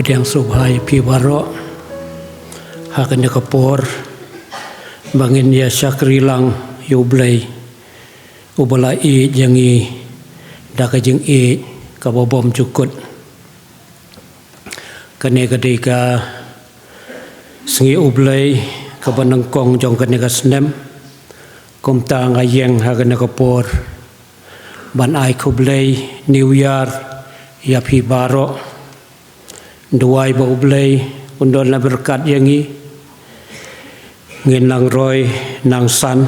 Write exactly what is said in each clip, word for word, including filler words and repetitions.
Pdiang sngewbha ïa phi baroh ha kane ka por ba ngin ïa shakri lang ïa U Blei uba la ïeit ïa ngi da ka jingïeit kaba bymjukut. Kane ka dei ka sngi U Blei kaba nyngkong jong kane ka snem. Kumta nga ïeng ha kane ka por ban ai khublei New Year ïa phi baroh. Duwai ba U Blei un don la byrkat ïa ngi. Ngin nang roi nang san,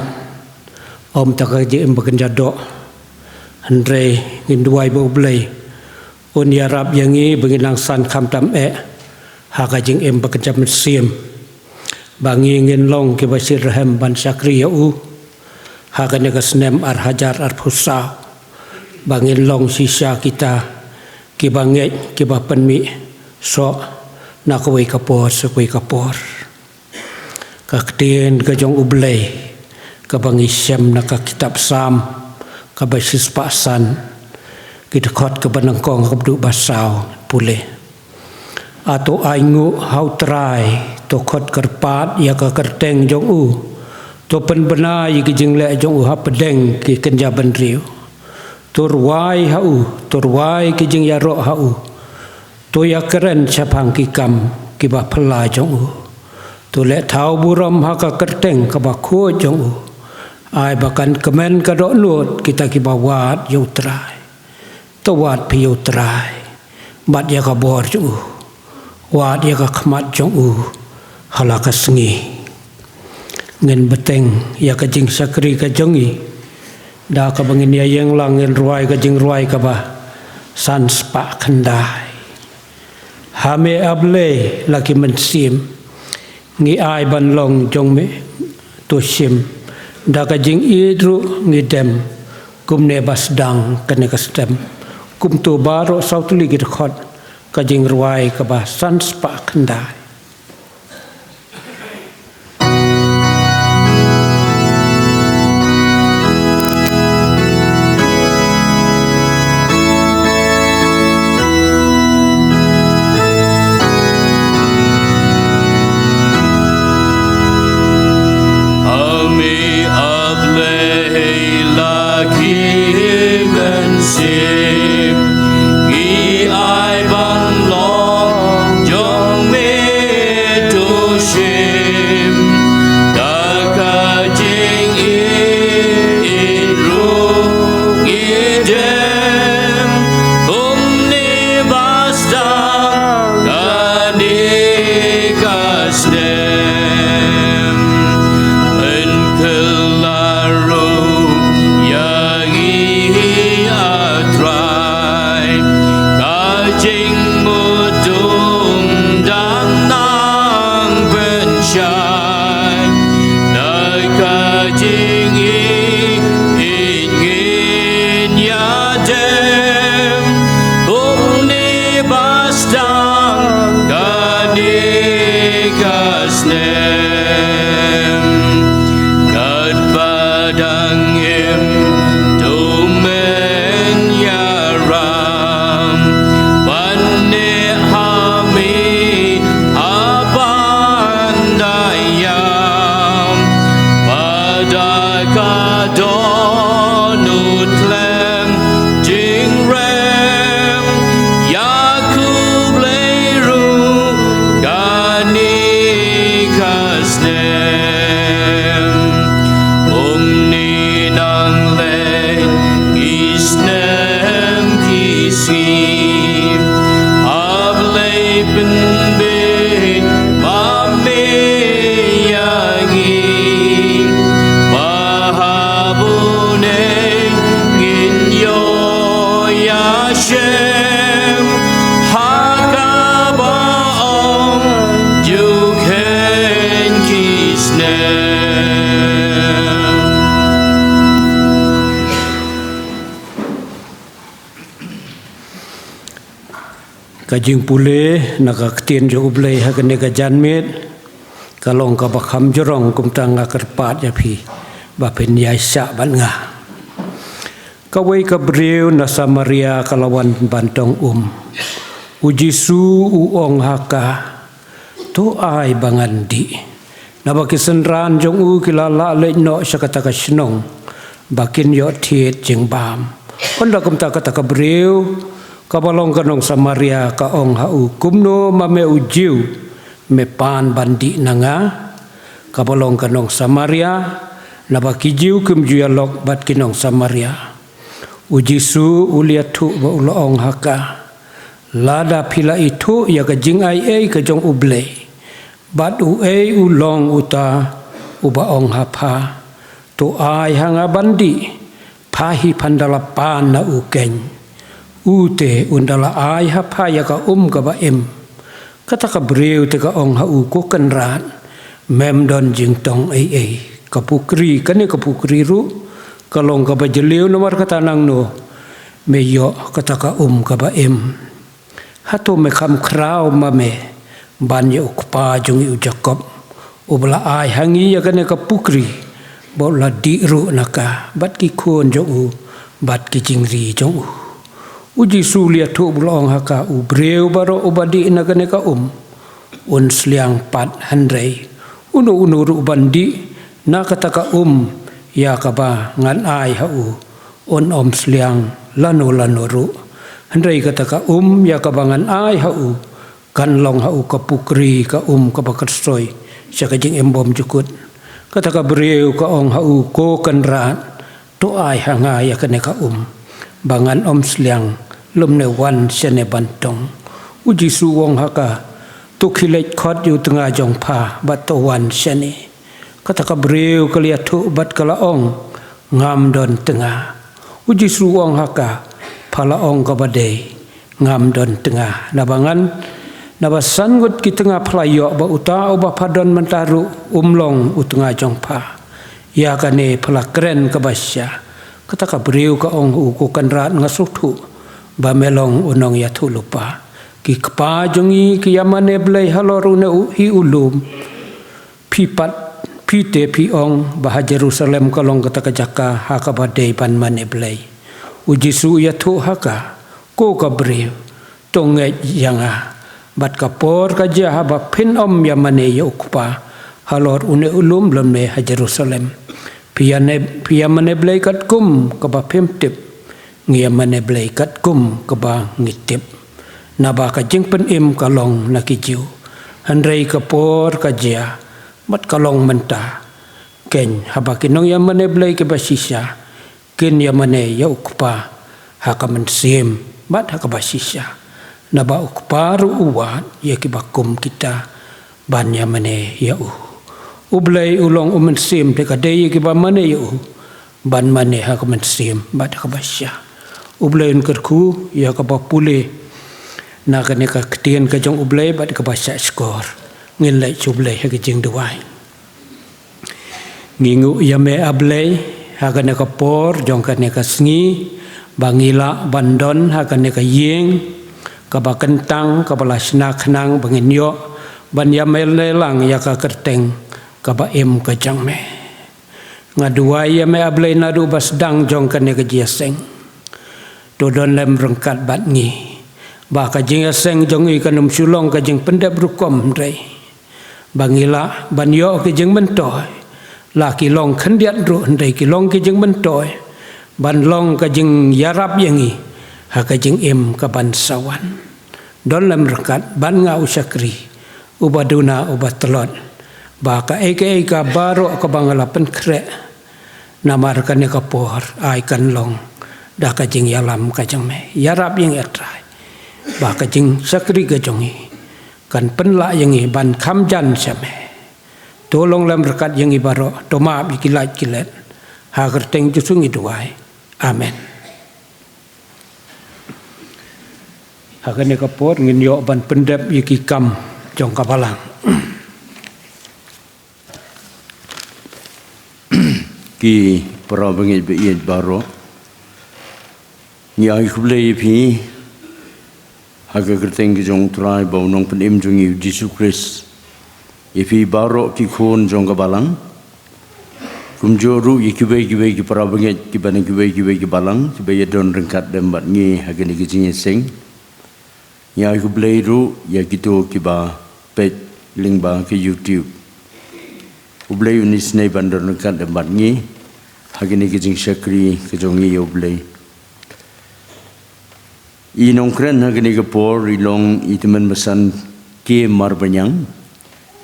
ym tang ka jingim ba kynja doh, hynrei ngin duwai ba U Blei un ïarap ïa ngi ba ngin nang san khamtam eh ha ka jingim ba kynja mynsiem, ba ngi ngin long kiba shitrhem ban shakri ïa U ha kane ka snem ar hajar arphew saw, ba ngin long shisha kita kiba ngeit, kiba pynmih soh na kawei ka por sha kawei ka por. Ka ktien ka jong U Blei kaba ngi shem na ka kitab Salm kaba shispah san, ki dkhot kaba nyngkong haduh ba saw, pule: A to ainguh ha U Trai, to khot kyrpad ïa ka kyrteng jong U, to pynbna ïa ki jingleh jong U hapdeng ki kynja bynriew. To rwai ha U, to rwai ki jingïaroh ha U, to ïakren shaphang ki kam kiba phylla jong U. To leh thaw burom ha ka kyrteng kaba khuid jong U. Ai ba kan kmen ka dohnud kita kiba wad ïa U Trai. To wad phi ïa U Trai bad ïa ka bor jong U. Wad ïa ka khmat jong U ha la ka sngi. Ngin bteng ïa ka jingshakri ka jong ngi da kaba ngin ïa ïeng lang, ngin rwai ka jingrwai kaba san spah khyndai. Ha Me, A Blei, la ki mynsiem ngi ai ban long jong Me. To shim da ka jingïeit ruh ngi dem, kumne ba sdang kane ka snem. Kumto baroh saw tylli ki dkhot, ka jingrwai kaba san spah khyndai. A Me, A Blei, la ki mynsiem ngi ai ban long jong Me. To shim da ka jingïeit ruh ngi dem, kumne ba sdang kane ka snem. Pynkylla ruh ïa ngi, A Trai, ka jingmut um dang nang pynshai, da ka jingïeit ngin ïa dem, kumne ba sdang kane ka snem. Katba dang im, to men ïaram, ban neh ha Me ha ban da ïam, ba da ka dohnud khlem jingrem, ïa khublei ruh kane ka snem. Kumne nang leh ki snem ki sngi, A Blei, pynbeit ma Me ïa ngi, ba ha bun eh ngin ïoh ïashem ha kaba ym ju kheiñ ki snem. Ka jingpule na ka ktien jong U Blei ha kane ka janmiet ka long kaba kham jrong, kumta nga kyrpad ïa phi ba phin ïaishah bad nga. Kawei ka briew na Samaria ka la wan ban tong um. U Jisu u ong ha ka, "To ai ba ngan dih." Naba ki synran jong u ki la lah leit noh sha kata ka shnong ba kin ïoh thied jingbam. Ynda kumta kata ka briew kaba long ka nong Samaria ka ong ha u, "Kumno ma me u Jiw me pan ban dih na nga?" Kaba long ka nong Samaria, naba ki Jiw kim ju ïalok bad ki nong Samaria. U Jisu u la ïathuh bad u la ong ha ka, "Lada phi la ithuh ïa ka jingaiei ka jong U Blei, bad uei u long uta uba ong ha pha, 'To ai ha nga ban dih,' pha hi phan da la pan na u keiñ. U te un da la ai ha pha ïa ka um kaba im." Kata ka briew te ka ong ha u, "Ko Kynrad, mem don jingtong ei ei. Ka pukri, kane ka pukri ruh ka long kaba jylliew, namar kata nangno me ïoh kata ka um kaba im? Hato me kham khraw ma me ban ïa u kpa jong ngi u Jakob, uba la ai ha ngi ïa kane ka pukri, ba u la dih ruh na ka bad ki khun jong u bad ki jingri jong u?" U Jisu u la ïathuh bad u la ong ha ka, "U briew baroh uba dih na kane ka um un sliang pat, hynrei uno uno ruh ban dih na kata ka um ïa kaba ngan ai ha u un ym sliang lano lano ruh. Hynrei kata ka um ïa kaba ngan ai ha u kan long ha u ka pukri ka um kaba kyrsoi sha ka jingim bymjukut." Kata ka briew ka ong ha u, "Ko Kynrad, to ai ha nga ïa kane ka um ba ngan ym sliang lymne wan shane ban tong." U Jisu u ong ha ka, "To khie leit khot ïa u tnga jong pha bad to wan shane." Kata ka briew ka la ïathuh bad ka la ong, "Ngam don tnga." U Jisu u ong ha ka, "Pha la ong kaba dei, ngam don tnga. Naba ngan, naba san ngut ki tnga pha la ïoh, bad uta uba pha don mynta ruh um long u tnga jong pha. Ïa kane pha la kren kaba shisha." Kata ka briew ka ong ha u, "Ko Kynrad, nga sngewthuh ba me long u nongïathuhlypa. Ki kpa jong ngi ki ïamane Blei halor une u, hi u lum. Phi pat, phi te phi ong ba ha Jerusalem ka long kata ka jaka ha kaba dei ban mane Blei." U Jisu u ïathuh ha ka, "Ko ka briew, to ngeit ïa nga, bad ka por ka jia haba phin ym ïamane ïa u Kpa halor une u lum lymne ha Jerusalem. Phi ïa ne, phi ïamane Blei katkum kaba phim tip, ngi ïamane Blei katkum kaba ngi tip. Naba ka jingpynim ka long na ki Jiw. Hynrei ka por ka jia, bad ka long mynta, keiñ haba ki nongïamane Blei kiba shisha kin ïamane ïa u Kpa ha ka mynsiem bad ha kaba shisha. Naba u Kpa ruh u wad ïa kiba kum kita ban ïamane ïa u. U Blei u long u mynsiem, te ka dei ïa kiba mane ïa u ban mane ha ka mynsiem bad ha kaba shisha." U Blei un kyrkhu ïa kaba pule na kane ka ktien ka jong U Blei bad kaba shisha shkor. Ngin leit sha U Blei ha ka jingduwai. Ngi nguh ïa me, A Blei, ha kane ka por jong kane ka sngi, ba ngi lah ban don ha kane ka ïing kaba kyntang, kaba la shna khnang ba ngin ïoh ban ïamane lang ïa ka kyrteng kaba im ka jong me. Nga duwai ïa me, A Blei, naduh ba sdang jong kane ka jingïaseng, to don lem ryngkat bad ngi, ba ka jingïaseng jong ngi kan ym shu long ka jingpyndep rukom, hynrei ba ngi lah ban ïoh ki jingmyntoi, la ki long khyndiat ruh, hynrei ki long ki jingmyntoi ban long ka jingïarap ïa ngi ha ka jingim kaban sa wan. Don lem ryngkat bad nga, u shakri uba duna uba tlot, ba kaei kaei ka baroh kaba nga la pynkhreh namar kane ka por, ai kan long da ka jingïalam ka jong me. Ïarap ïa ngi, A Trai, ba ka jingshakri ka jong ngi kan pynlah ïa ngi ban kham jan sha me. To long lem ryngkat ïa ngi baroh, to map ïa ki lait ki let. Ha ka kyrteng Jisu ngi duwai. Amen. Ha kane ka por ngin ïoh ban pyndep ïa ki kam jong ka balang. Ki para bangeit ba ïeit baroh, ngi ai khublei ïa phi ha ka kyrteng ka jong U Trai bad U Nongpynim jong ngi U Jisu Khrist, ïa phi baroh ki khun jong ka balang. Kumjuh ruh ïa kiwei kiwei ki para bangeit kiba na kiwei kiwei ki balang kiba ïadon ryngkat lem bad ngi ha kane ka jingïaseng. Ngi ai khublei ruh ïa kito kiba peit lyngba ka YouTube. U Blei un isynei ban don ryngkat bad ngi ha kine ki jingshakri ka jong ngi ïa u Blei. I nongkren ha kine ki por i long i tymmen basan K Marbaniang,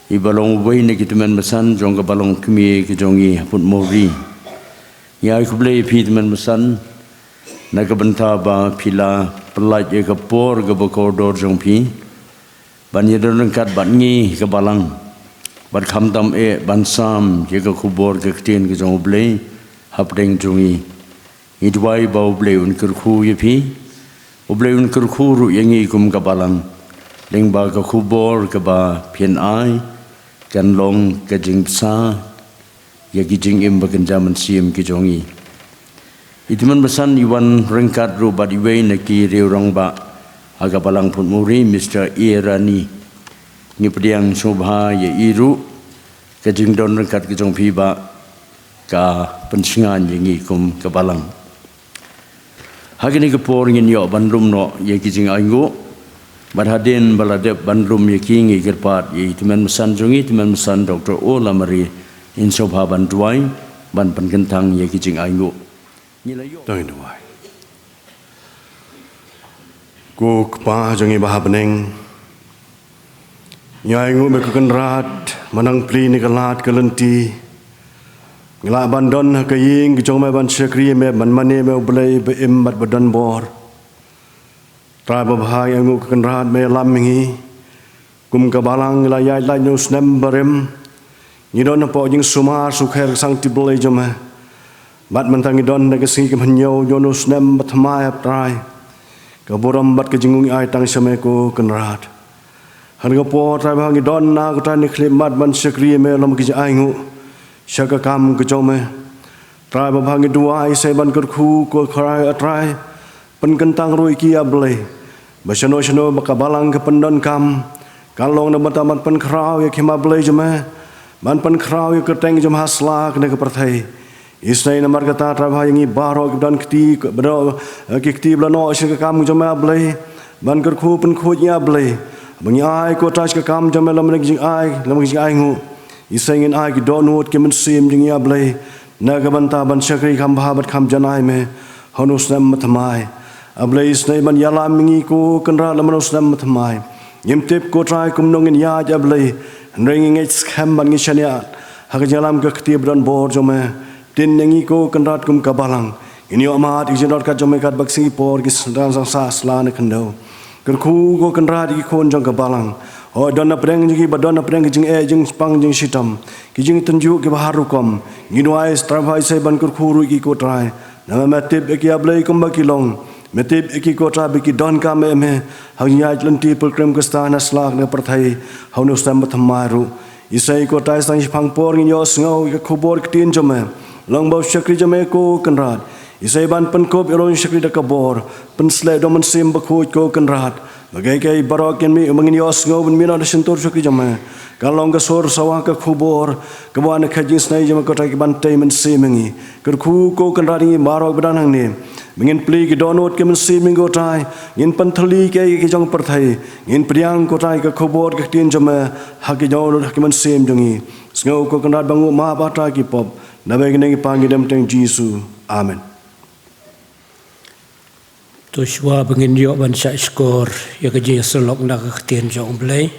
iba long uwei na ki tymmen basan jong ka Balang Khmer ka jong ngi ha Phuntmawri. Ngi ai khublei ïa phi tymmen basan na ka bynta ba phi la pyllait ïa ka por kaba kordor jong phi ban ïadon ryngkat bad ngi ka Balang, bad khamtam eh ban sam ïa ka khubor ka ktien ka jong u Blei hapdeng jong ngi. Ngi duwai ba u Blei un kyrkhu ïa phi, u Blei un kyrkhu ruh ïa ngi kum ka Balang, lyngba ka khubor kaba phin ai kan long ka jingbsa ïa ki jingim ba kynja mynsiem ki jong ngi. I tymmen basan i wan ryngkat ruh bad iwei na ki riew rangbah ha ka Balang Phuntmawri, Mister A Rani. Ngi pdiang sngewbha ïa i ruh, ka jingdon ryngkat ka jong phi ba ka pynsngew ïa ngi kum ka Balang. Ha kine ki por ngin ïoh ban lum noh ïa ki jingainguh, bad hadien ba la dep ban lum ïa ki, ngi kyrpad ïa i tymmen basan jong ngi, tymmen basan Doktor O Lamare, in sngewbha ban duwai ban pynkyntang ïa ki jingainguh. Ngi la ïoh. To ngin duwai. Ko Kpa jong ngi ba ha bneng, ngi ainguh me ko Kynrad, mynta plie ne ka lad ka lynti ngi lah ban don ha ka ïing ka jong me ban shakri ïa me, ban mane me u Blei ba im bad ba don bor. Trai babha, ngi ainguh ko Kynrad me ïalam ïa ngi. Kum ka Balang ngi la ïaid lait na u snem barim, ngi don hapoh jingsumar sukher ka sangti Blei jong me. Bad mynta ngi don ha ka sngi kaba hynñiew jong u snem ba thymmai, hap Trai. Ka burom bad ka jingngeit ngi ai tang sha me ko Kynrad. Ha kane ka por Trai babha, ngi don na ka Trai ne khlem mat ban shakri ïa me lem ki jingainguh sha ka kam ka jong me. Trai babha, ngi duwai sa ban kyrkhu ko Trai, Trai. Pynkyntang ruh ïa ki, ïa Blei, ba shano shano ba ka Balang ka pyndonkam, kan long na ka bynta ban pynkhraw ïa ka hima Blei jong me, ban pynkhraw ïa ka kyrteng jong me ha sla kane ka pyrthei. Isynei namar kata Trai babha, ïa ngi baroh kiba don kti, ba don ki kti ba la noh sha ka kam jong me, ïa Blei, ban kyrkhu pynkhuid, ïa Blei, ba ngi ai ko Trai sha ka kam jong me lem bad ki jingai, lem bad ki jingainguh. Isynei ngin ai ki dohnud ki mynsiem jong ngi, ïa Blei, na ka bynta ban shakri kham bha bad kham janai me ha une u snem ba thymmai. A Blei, isynei ban ïalam ïa ngi ko Kynrad lem ha une u snem ba thymmai. Ngim tip ko Trai kumno ngin ïaid, a Blei, hynrei ngi ngeit skhem bad ngi shaniah ha ka jingïalam ka kti ba don bor jong me. Ktien ïa ngi ko Kynrad kum ka Balang, ngin ïoh mad ïa ka jingdonkam jong me katba ka sngi por, ki sdang sangsa sla ne khyndew. Kyrkhu ko Kynrad ïa ki khun jong ka Balang. Hooid, don na pdeng jong ki ba don na pdeng ki jingeh, jingspang, jingshitom, ki jingtynjuh kiba har rukom. Ngi duwai Trai babha, isynei ban kyrkhu ruh ïa ki ko Trai. Namar me tip ïa ki, ïa Blei, kumba ki long. Me tip ïa ki ko Trai ba ki donkam ïa me ha ka jingïaid lynti Pilgrim Christian ha sla kane ka pyrthei ha une u snem ba thymmai ruh. Isynei ko Trai, sa tang shiphang por ngin ïohsngew ïa ka khubor ka ktien jong me. Long ba u shakri jong me ko Kynrad, isynei ban pynkup ïa u shakri da ka bor, pynsleh da u Mynsiem Bakhuid ko Kynrad, ba kaei kaei baroh kin mih, ba ngin ïohsngew ban mih na ka shyntur shakri jong me. Kan long ka sur sawa ka khubor kaba wan na ka jingsnei jong me ko Trai, kaban tei mynsiem ïa ngi. Kyrkhu ko Kynrad ïa ngi baroh kiba don hangne. Ba ngin plie ki dohnud ki mynsiem ïa ngi ko Trai, ngin pynthylli kiei kiei ki jong ka pyrthei, ngin pdiang ko Trai ka khubor ka ktien jong me ha ki dohnud ha ki mynsiem jong ngi. Sngew ko Kynrad ban nguh map, a Trai, ki pop. Naba kane ngi pan ngi dem ha ka kyrteng Jisu. Amen. To shuwa ba ngin ïoh ban shah shkor ïa ka jingïasyllok na ka ktien jong u Blei,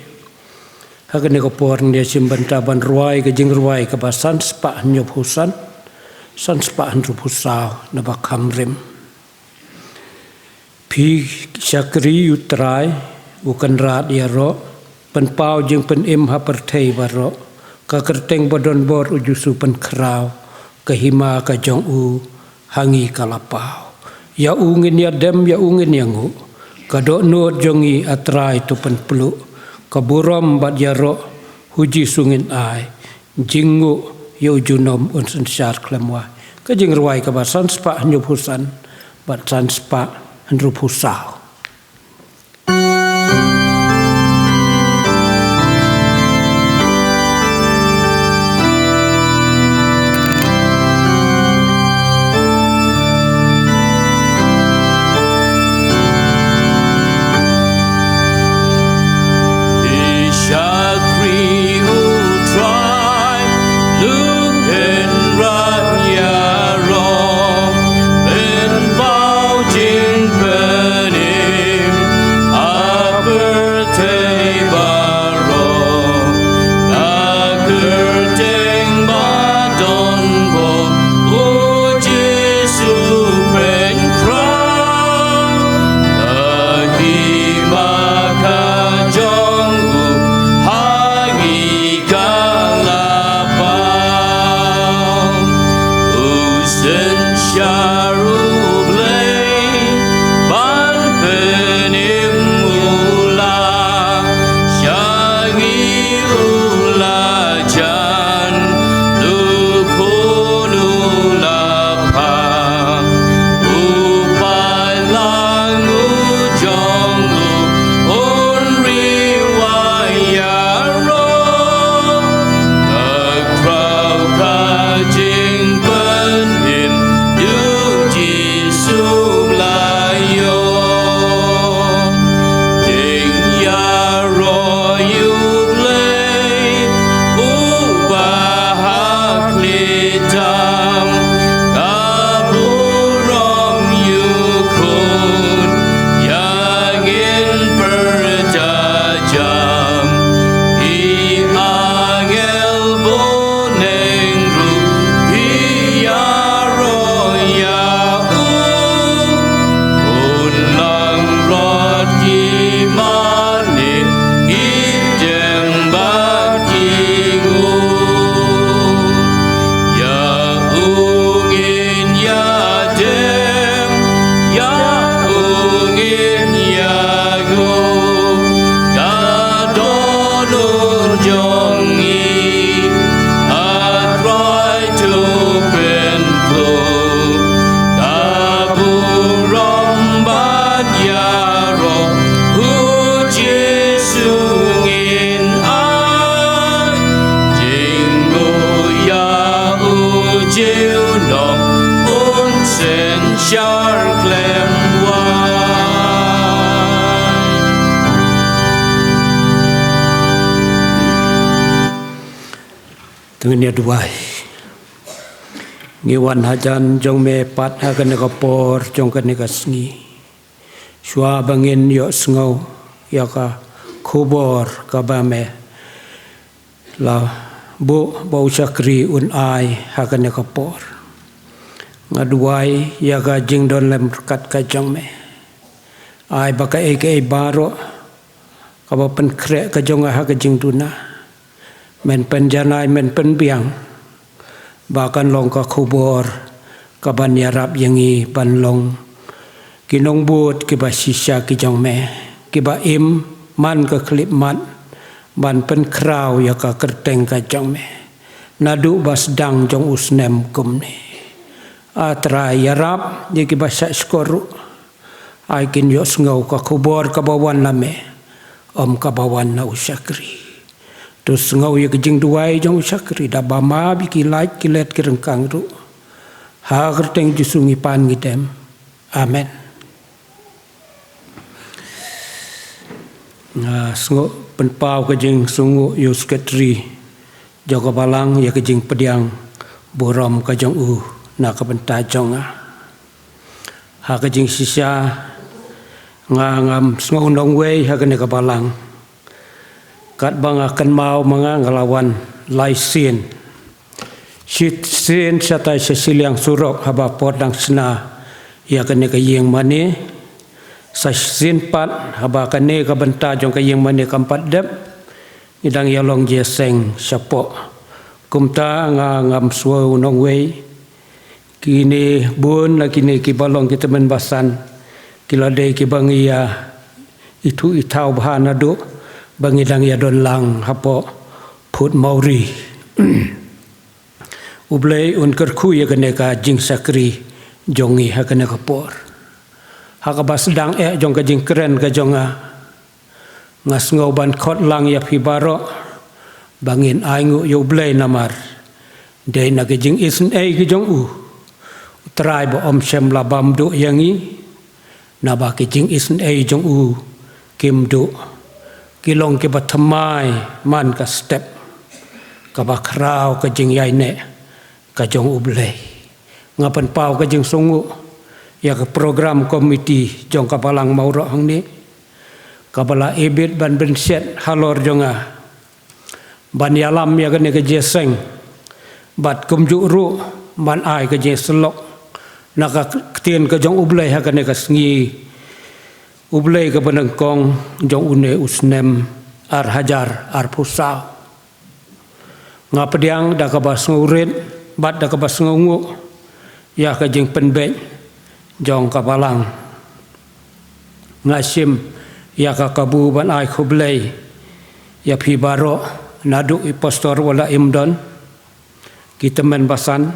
ha kane ka por ngin ïa shim bynta ban rwai ka jingrwai kaba san spah hynñiewphew san, san spah hynriewphew saw, naba kham rim. Phi shakri ïa u Trai, u Kynrad ïaroh, pynpaw jingpynim ha pyrthei baroh. Ka kyrteng ba don bor u Jisu pynkhraw, ka hima ka jong u ha ngi ka la paw. Ïa u ngin ïa dem, ïa u ngin ïa nguh. Ka dohnud jong ngi, a Trai, to pynpluh. Ka burom bad ïaroh ha u Jisu ngin ai. Jingïanguh ïa u junom un synshar khlem wai. Ka jingrwai kaba san spah hynñiewphew san bad san spah hynriewphew saw. Ïa U Blei ban pynim u la sha ngi, u la jan, u khun u la phah, u paidlang u jong u, un ri wa ïaroh. Ka khraw ka jingpynim ïa u Jisu la ïoh. Jingïaroh ïa U Blei uba ha khlieh tam, ka burom ïa u Khun ïa ngin pyrta jam. Ki angel bun neng ruh ki ïaroh ïa u. Un langbrot ki mane, ki dem bad ki nguh. Ïa u ngin ïadem, ïa u ngin ïanguh. Ka dohnud jong ngi, A Trai, to pynkup ka burom ban ïaroh, U Jisu ngin ai. Jingkhuid ïa u junom un synshar khlem wai. To ngin ïa duwai. Ngi wan hajan jong me pat ha kane ka por jong kane ka sngi. Shuwa ba ngin ïohsngew ïa ka khubor kaba me la buh ba u shakri un ai ha kane ka por. Nga duwai ïa ka jingdon lem ryngkat ka jong me. Ai ba kaei kaei baroh kaba pynkhreh ka jong nga ha ka jingduna, men pynjanai, men pynbiang, ba kan long ka khubor kaban ïarap ïa ngi ban long ki nongbud kiba shisha ki jong me, kiba im man ka khyllipmat ban pynkhraw ïa ka kyrteng ka jong me naduh ba sdang jong u snem kumne. A Trai, ïarap ïa kiba shah shkor ruh, ai kin ïohsngew ka khubor kaba wan na me, ym kaba wan na u shakri. To sngew ïa ka jingduwai jong u shakri da ba map ïa ki lait ki let ki ryngkang ruh. Ha ka kyrteng Jisu ngi pan ngi dem. Amen. Nga sngew pynpaw ka jingsngewnguh ïa u sekretari jong ka balang ïa ka jingpdiang burom ka jong u na ka bynta jong nga. Ha ka jingshisha, nga ngam sngew nongwei ha kane ka balang. Katba nga kynmaw ma nga, nga la wan lai sien. Shisien shatai sha shiliang surok haba por dang shna ïa kane ka ïing mane. Sa shisien pat haba kane ka bynta jong ka ïing mane kam pat dep, ngi dang ïalong jingïaseng shapoh. Kumta nga ngam sngew nongwei. Kine bun na kine kiba long ki tymmen basan ki la dei kiba ngi ïa ithuh ithaw bha naduh ba ngi dang ïadon lang hapoh Port Mauri. U Blei un kyrkhu ïa kane ka jingshakri jong ngi ha kane ka por. Ha kaba sdang eh jong ka jingkren ka jong nga, nga sngew ban khot lang ïa phi baroh ba ngin ainguh ïa U Blei namar dei na ki jingisynei ki jong u, U Trai ba ym shym la bam duh ïa ngi, naba ki jingisynei jong u kim duh, ki long kiba thymmai man ka step kaba khraw ka jingïaineh ka jong U Blei. Nga pynpaw ka jingsngewnguh ïa ka program committee jong ka balang Mawroh hangne, kaba la ibit ban bynshet halor jong nga ban ïalam ïa kane ka jingïaseng bad kumjuh ruh ban ai ka jingïasyllok na ka ktien ka jong U Blei ha kane ka sngi U Blei kaba nyngkong jong une u snem ar hajar arphew saw. Nga pdiang da kaba sngewrit bad da kaba sngewnguh ïa ka jingpynbeit jong ka balang. Nga shim ïa ka kabu ban ai khublei ïa phi baroh, naduh i pastor ba la im don, ki tymmen basan,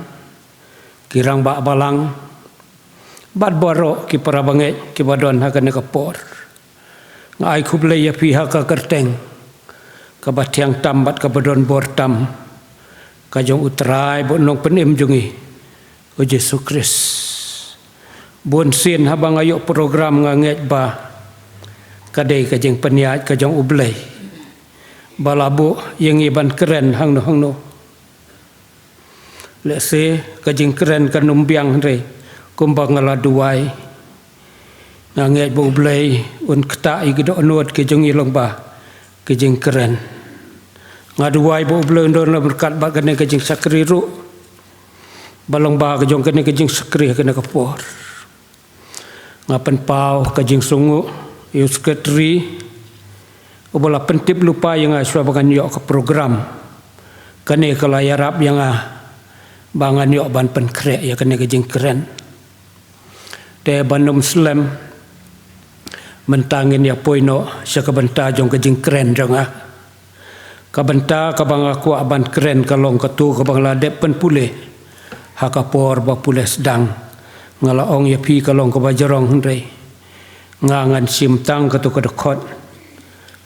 ki rangbah balang, bad baroh ki para bangeit kiba don ha kane ka por. Nga ai khublei ïa phi ha ka kyrteng kaba thiang tam bad kaba don bor tam ka jong U Trai bad U Nongpynim jong ngi, U Jisu Khrist. Bun sien haba nga ïoh program nga ngeit ba ka dei ka jingpynïaid ka jong U Blei ba la buh ïa ngi ban kren hangno hangno. Lehse ka jingkren kan ym biang, hynrei kumba nga la duwai, nga ngeit ba U Blei un ktah ïa ki dohnud ki jong ngi lyngba ki jingkren. Nga duwai ba U Blei un don ryngkat bad kane ka jingshakri ruh, ba lyngba ka jong kane ka jingshakri ha kane ka por. Nga pynpaw ka jingsngewnguh ïa u sekretari uba la pyntip lypa ïa nga shuwa ba ngan ïoh ka program. Kane ka la ïarap ïa nga ba ngan ïoh ban pynkhreh ïa kane ka jingkren. Te ban ym slem, mynta ngin ïa poi noh sha ka bynta jong ka jingkren jong nga. Ka bynta kaba nga kwah ban kren ka long katu kaba nga la dep pynpule ha ka por ba pule sdang. Nga la ong ïa phi ka long kaba jrong, hynrei nga ngan shim tang katu ka dkhot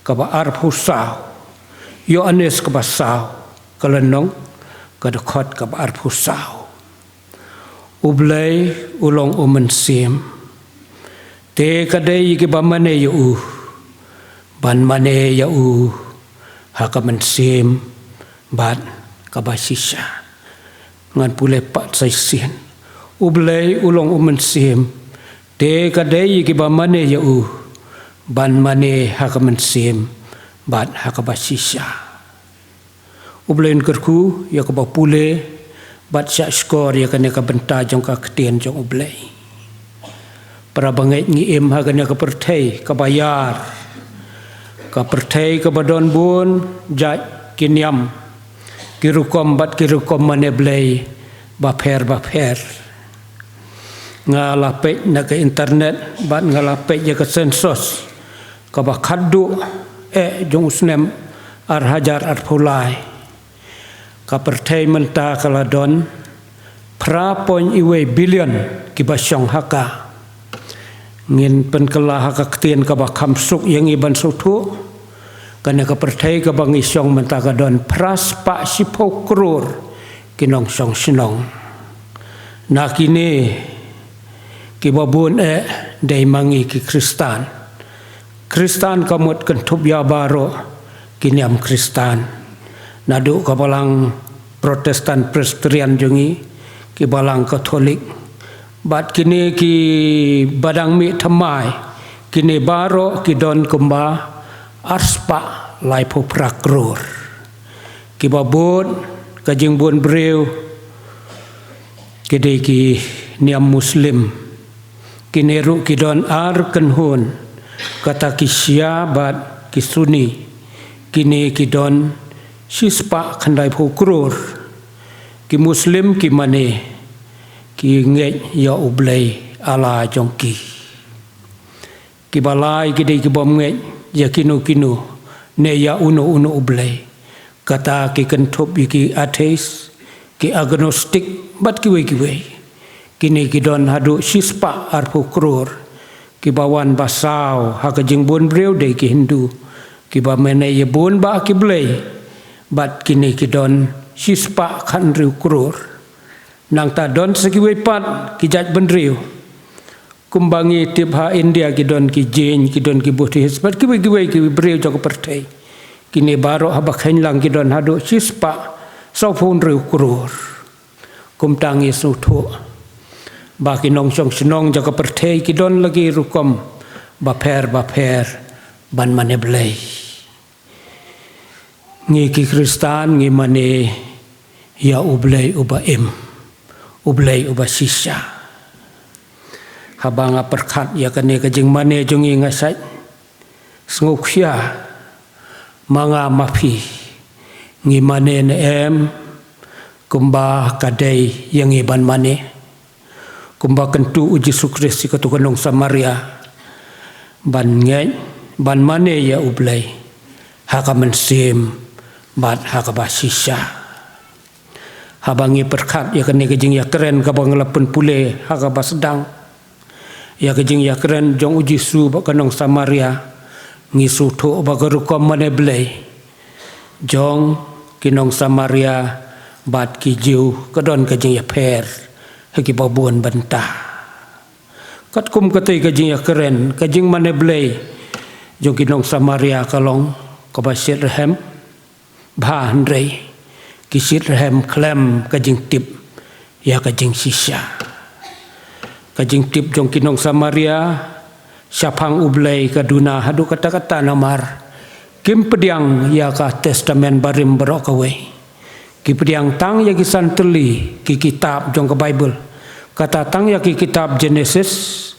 kaba arphew saw, Ïoannis kaba saw, ka lynnong, ka dkhot kaba arphew saw. U Blei u long u mynsiem. Te ka dei ïa kiba mane ïa u ban mane ïa u ha ka mynsiem bad kaba shisha. Ngan pule pat sa shisien. U Blei u long u mynsiem. Te ka dei ïa kiba mane ïa u ban mane ha ka mynsiem bad ha kaba shisha. U Blei un kyrkhu ïa kaba pule bad shahshkor ïa kane ka bynta jong ka ktien jong U Blei. Para bangeit, ngi im ha kane ka pyrthei kaba ïar, ka pyrthei kaba don bun jait ki niam, ki rukom bad ki rukom mane Blei bapher bapher. Nga la peit na ka internet bad nga la peit ïa ka census kaba khatduh eh jong u snem ar hajar arphew lai. Ka pyrthei mynta ka la don phra point iwei billion kiba shong ha ka. Ngin pynkylla ha ka ktien kaba kham suk ïa ngi ban sngewthuh. Kane ka pyrthei kaba ngi shong mynta ka don phra spah shiphew klur ki nongshong shnong. Na kine kiba bun eh dei ma ngi ki Khristan. Khristan ka mut kynthup ïa baroh ki niam Khristan. Naduh ka balang Protestant Presbyterian jong ngi, ki balang Katholik, bad kine kiba dang mih thymmai, kine baroh ki don kumba ar spah laiphew phra klur. Kiba bud ka jingbun briew ki dei ki niam Muslim. Kine ruh ki don ar kynhun, kata ki Shia bad ki Sunni. Kine ki don shi spah khyndaiphew klur. Ki Muslim ki mane, ki ngeit ïa U Blei Allah jong ki. Kiba lai ki dei ki bym ngeit ïa kino kino ne ïa uno uno U Blei. Kata ki kynthup ïa ki atheist, ki agnostic bad kiwei kiwei. Kine ki don haduh shi spah arphew klur. Kiba wan ba saw ha ka jingbun briew dei ki Hindu, kiba mane ïa bun bah ki blei. Bad kine ki don shi spah khathynriew klur. Nangta don sa kiwei pat ki jaitbynriew. Kumba ngi tip ha India ki don ki Jain, ki don ki Buddhist bad kiwei kiwei ki briew jong ka pyrthei. Kine baroh haba kheiñ lang ki don haduh shi spah sawphew hynriew klur. Kumta ngi sngewthuh ba ki nongshong shnong jong ka pyrthei ki don la ki rukom bapher bapher ban mane Blei. Ngi ki Khristan ngi mane ïa U Blei uba im, U Blei uba shisha. Haba nga pyrkhat ïa kane ka jingmane jong ngi nga shait sngewkhia, ma nga ma phi, ngi mane ne em kumba ka dei ïa ngi ban mane. Kumba kyntu u Jisu Khrist ïa katu ka nong Samaria ban ngeit, ban mane ïa U Blei ha ka mynsiem bad ha kaba shisha. Haba ngi pyrkhat ïa kane ka jingïakren kaba nga la pynpule ha kaba sdang, ïa ka jingïakren jong u Jisu bad ka nong Samaria, ngi sngewthuh ba ka rukom mane Blei jong ki nong Samaria bad ki Jiw ka don ka jingïapher ha kiba bun bynta. Katkum katei ka jingïakren, ka jingmane Blei jong ki nong Samaria ka long kaba shitrhem bha, hynrei ki shitrhem khlem ka jingtip ïa ka jingshisha. Ka jingtip jong ki nong Samaria shaphang U Blei ka duna haduh katta katta namar kim pdiang ïa ka Testament Barim baroh kawei. Ki pdiang tang ïa ki san tylli ki kitab jong ka Baibl. Kata tang ïa ki kitab Genesis,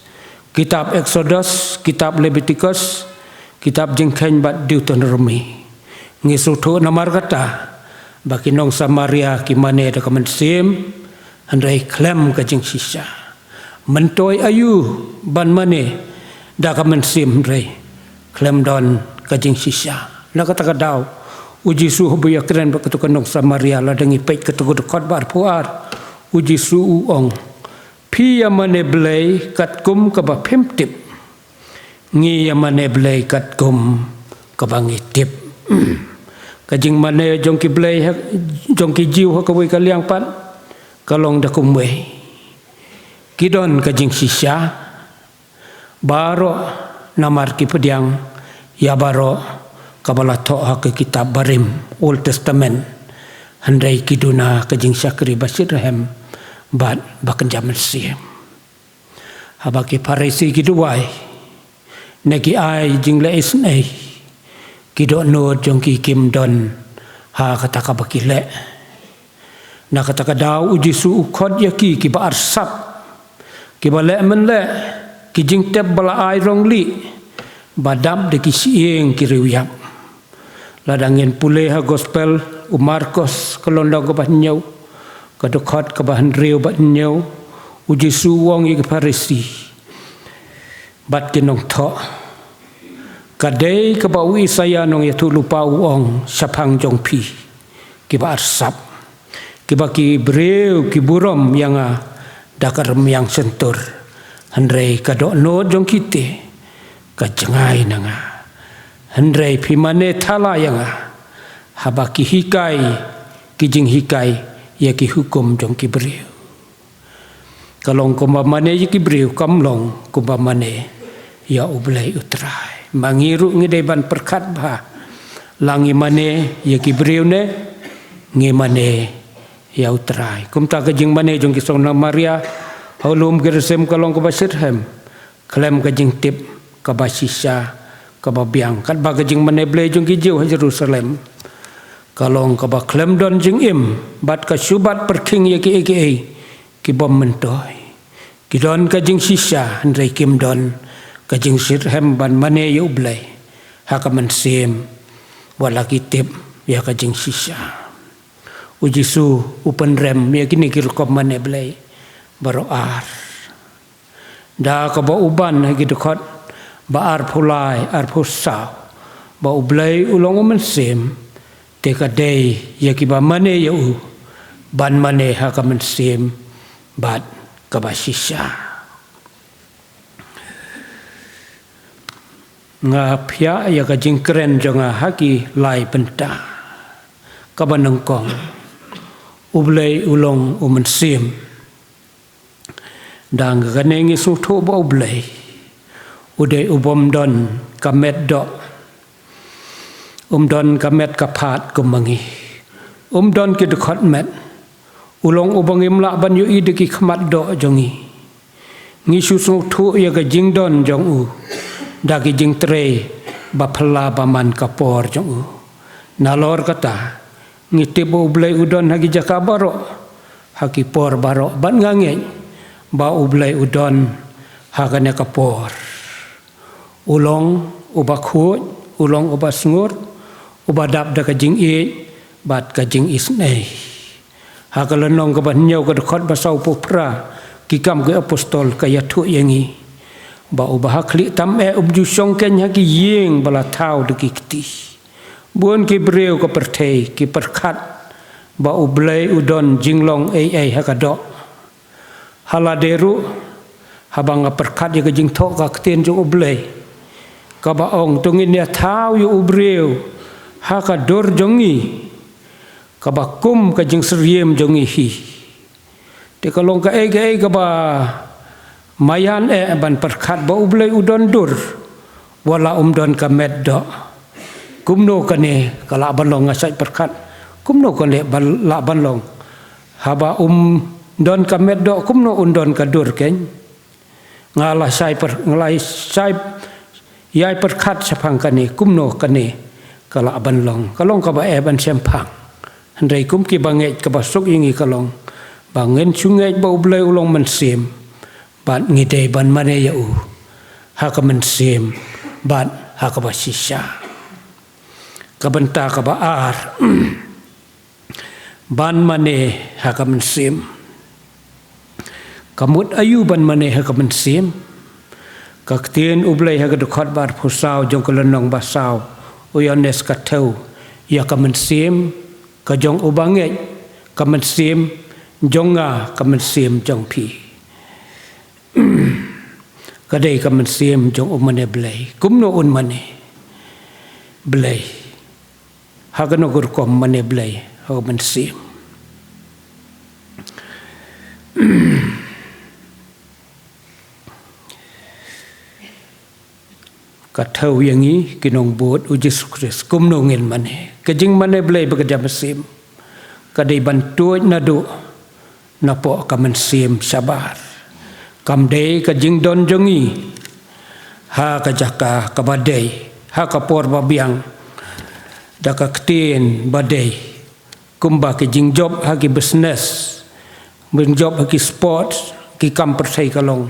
kitab Exodus, kitab Leviticus, kitab Jingkheiñ bad Deuteronomi. Ngi sngewthuh namar kata ba ki nong Samaria ki mane da ka mynsiem, hynrei khlem ka jingshisha. Myntoi aïu ban mane da ka mynsiem hynrei khlem don ka jingshisha? Na kata ka daw, u Jisu haba u ïakren bad katu ka nong Samaria, lada ngi peit katu ka dkhot ba arphew ar, u Jisu u ong, "Phi ïa mane Blei katkum kaba phim tip. Ngi ïa mane Blei katkum kaba ngi tip." Ka jingmane jong ki Blei ha, jong ki Jiw ha kawei ka liang pat ka long da kumwei. Ki don ka jingshisha baroh namar ki pdiang ïa baroh kaba la thoh ha ka kitab Barim, Old Testament. Hynrei ki duna ka jingshakri ba shitrhem bad ba kynja mynsiem. Haba ki Pharisi ki duwai ne ki ai jingleh isynei, ki dohnud jong ki kim don ha kata kaba ki leh. Na kata ka daw u Jisu u khot ïa ki kiba arsap, kiba leh mynleh, ki jingtep ba la ai rong lieh, ba dap da ki shyieng ki riewïap. Lada ngin pule ha Gospel u Markos ka lynnong kaba hynñiew, ka dkhot kaba hynriew bad hynñiew, u Jisu u ong ïa ki Pharisi bad ki nongthoh, ka dei kaba u Isaïa nongïathuhlypa u ong shaphang jong phi kiba arsap, kiba ki briew ki burom ïa nga da ka rmiang shyntur, hynrei ka dohnud jong ki te ka jngai na nga. Hynrei phi mane thala ïa nga haba ki hikai ki jinghikai ïa ki hukum jong ki briew. Ka long kumba mane ïa ki briew, kam long kumba mane ïa U Blei U Trai. Ma ngi ruh ngi dei ban pyrkhat bha, la ngi mane ïa ki briew ne ngi mane ïa U Trai. Kumta ka jingmane jong ki nong Samaria ha u lum Gerisim ka long kaba shitrhem khlem ka jingtip kaba shisha kaba biang. Katba ka jingmane Blei jong ki Jiw ha Jerusalem ka long kaba khlem don jingim bad ka shu bat pyrkhing ïa kiei kiei ki bym myntoi. Ki don ka jingshisha hynrei kim don ka jingshitrhem ban mane ïa U Blei ha ka mynsiem, wat la ki tip ïa ka jingshisha. U Jisu u pynrem ïa kine ki rukom mane Blei baroh ar. Da kaba u ban ha ki dkhot ba arphew lai, arphew saw, ba U Blei u long U Mynsiem, te ka dei ïa kiba mane ïa u ban mane ha ka mynsiem bad kaba shisha. Nga phiah ïa ka jingkren jong nga ha ki lai bynta. Kaba nyngkong, U Blei u long U Mynsiem. Dang kane ngi sngewthuh ba U Blei u dei u bym don ka met doh, um don ka met ka phad kum ma ngi, um don ki dkhot met. U long uba ngim lah ban ïohi da ki khmat doh jong ngi. Ngi shu sngewthuh ïa ka jingdon jong u da ki jingtrei ba phylla ba man ka por jong u. Nalor kata, ngi tip ba U Blei u don ha ki jaka baroh, ha ki por baroh, bad nga ngeit ba U Blei u don ha kane ka por. U long uba khuid, u long uba sngur, uba dap da ka jingïeit bad ka jingisynei. Ha ka lynnong kaba hynñiew ka dkhot ba sawphew phra Ki Kam ki Apostol ka ïathuh ïa ngi ba uba ha khlieh tam eh um ju shong keiñ ha ki ïing ba la thaw da ki kti. Bun ki briew ka pyrthei ki pyrkhat ba U Blei u don jinglong ei ei ha ka doh. Ha lade ruh, haba nga pyrkhat ïa ka jingthoh ka ktien jong U Blei, kaba ong, to ngin ïa thaw ïa u briew ha ka dur jong ngi, kaba kum ka jingsyriem jong ngi hi. Te ka long kaei kaei kaba maïan eh ban pyrkhat ba U Blei u don dur, wat la um don ka met doh. Kumno kane ka lah ban long, nga shait pyrkhat, kumno kane ba lah ban long? Haba um don ka met doh, kumno un don ka dur keiñ? Nga la shai pyr-, nga la shai ïai pyrkhat shaphang kane, kumno kane ka lah ban long. Ka long kaba eh ban shemphang. Hynrei kum ki bangeit, kaba suk ïa ngi ka long ba ngin shu ngeit ba U Blei u long mynsiem, bad ngi dei ban mane ïa u ha ka mynsiem bad ha kaba shisha. Ka bynta kaba ar, ban mane ha ka mynsiem. Ka mut aïu ban mane ha ka mynsiem? Ka ktien U Blei ha ka dkhot ba arphew saw jong ka lynnong ba saw, u Ïoannis ka thew ïa ka mynsiem ka jong u bangeit, ka mynsiem jong nga, ka mynsiem jong phi. Ka dei ka mynsiem jong u mane Blei. Kumno un mane Blei? Ha kano ka rukom mane Blei ha ka mynsiem? Ka thew ïa ngi ki nongbud u Jisu Khrist kumno ngin mane. Ka jingmane Blei ba ka jam mynsiem ka dei ban tuid naduh napoh ka mynsiem shabar. Kam dei ka jingdon jong ngi ha ka jaka kaba dei, ha ka por ba biang, da ka ktien ba dei, kumba ki jingjop ha ki business, jingjop ha ki sports, ki kam pyrthei ka long.